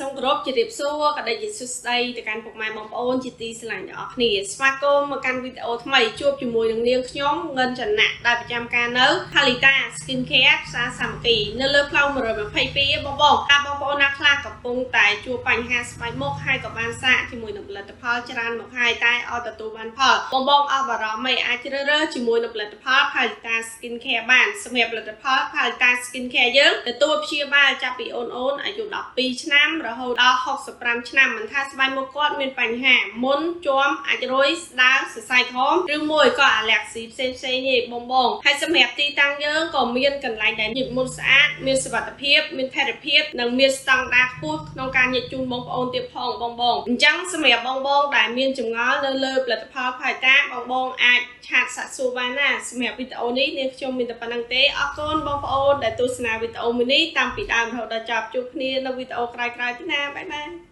សូមគោរពជម្រាបសួរក៏ដូចជាសួស្តីទៅកាន់ពុកម៉ែបងប្អូនជាទីស្រឡាញ់ទាំងអស់គ្នាស្វាគមន៍មកកាន់វីដេអូថ្មីជួបជាមួយនឹងនាងខ្ញុំងិនចន្ទៈដែលប្រចាំការនៅ Halita Skin Care ផ្សារសាមគ្គីនៅលើផ្លូវ122បងបងតើបងប្អូនណាខ្លះកំពុងតែជួបបញ្ហាស្បែកមុខហើយក៏បានសាកជាមួយនឹងផលិតផលច្រើនមកហើយតែអត់ទទួលបានផលបងបងអស់បារម្ភមិនអាចជ្រើសរើសជាមួយនឹងផលិតផល Halita Skin Care បានសម្រាប់ផលិតផល Halita Skin Care យើងទទួលព្យាបាលចាប់ពីអូនអូនអាយុ12ឆ្នាំរហូតដល់65ឆ្នាំមិនថាស្បែកមុខគាត់មានបញ្ហាមុនជាំអាចរុយស្ដើងសរសៃក្រហមឬមួយក៏អាឡែស៊ីផ្សេងផ្សេងទេបងបងហើយសម្រាប់ទីតាំងយើងក៏មានកន្លែងដែលញិចមុនស្អាតមានសុវត្ថិភាពមានថេរភាពនិងមានស្តង់ដារខ្ពស់ក្នុងការញិចជូនបងប្អូនទៀតផងបងបងអញ្ចឹងសម្រាប់បងបងដែលមានចម្ងល់នៅលើផលិតផលផាយតាបងបងអាចឆាតសាកសួរបានណាសម្រាប់វីដេអូនេះនាងខ្ញុំមានតែប៉ុណ្្នឹងទេអរគុណបងប្អូនដែលទស្សនាវីដេអូមួយនេះតាំងពីដើមរហូតដល់ចប់ជួបគ្នានៅវីដេអូក្រោយៗទៀតណាបាយបាយ។